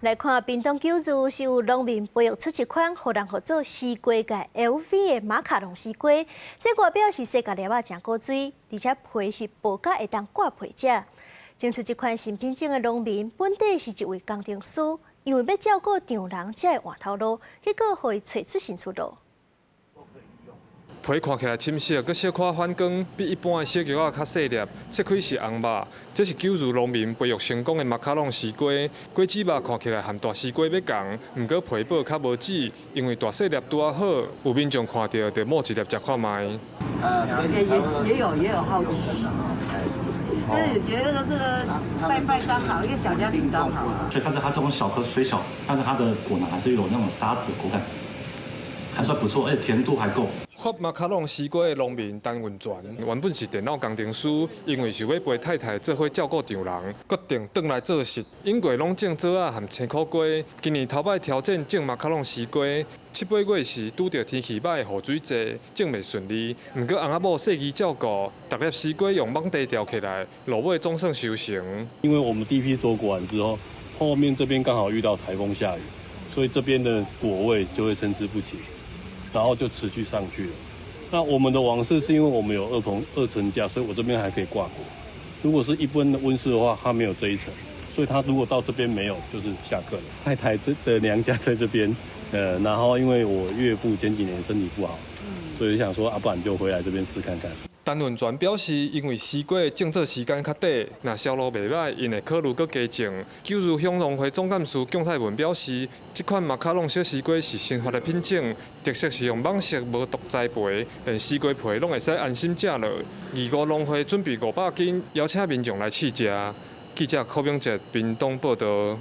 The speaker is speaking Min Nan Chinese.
來看屏東九如是有農民培育出一款予人號做西瓜界 LV 的馬卡龍西瓜，這外表是西瓜粒仔誠古錐，而且皮是薄甲會當割皮食。種出這款新品種的農民，本底是一位工程師，因為欲照顧丈人才會換頭路，結果予伊揣出新出路。皮看起來深色，閣小可反光，比一般的小橘仔較細粒，切開是紅肉。這是九如農民培育成功的馬卡龍西瓜，果子肉看起來和大西瓜欲仝，毋過皮薄較無籽，因為大細粒拄仔好，有民眾看著就摸一粒食看覓。也有好奇，但是覺得這個拜拜剛好，一個小家庭剛好。所以，但是它這種小顆雖小，但是它的果囊還是有那種沙子果感，還算不錯，而且甜度還夠。發馬卡龍西瓜的農民陳雲泉，原本是電腦工程師，因為想欲陪太太做伙照顧丈人，決定轉來做實。永過攏種棗仔和青苦瓜，今年頭擺挑戰種馬卡龍西瓜，七八月時拄著天氣䆀、雨水濟，種袂順利。毋過翁仔某細膩照顧，逐粒西瓜用網袋吊起來，落尾總算收成。因為我們第一批做果完之後，後面這邊剛好遇到颱風下雨，所以這邊的果味就會參差不齊。然後就持續上去了。那我們的網室是因為我們有二棚二層架，所以我這邊還可以掛果。如果是一般的溫室的話，它沒有這一層，所以它如果到這邊沒有，就是下課了。太太這的娘家在這邊，然後因為我岳父前幾年身體不好，所以想說啊，不然就回來這邊試看看。陳雲泉表示，因為西瓜的種植時間較短，若銷路袂䆀，𪜶會考慮閣加種。九如鄉農會總幹事蔣泰文表示，這款馬卡龍小西瓜是新發的品種，特色是用網室無毒栽培，連西瓜皮攏會使安心食落。義烏農會準備500斤，邀請民眾來試食。記者柯明哲屏東報導。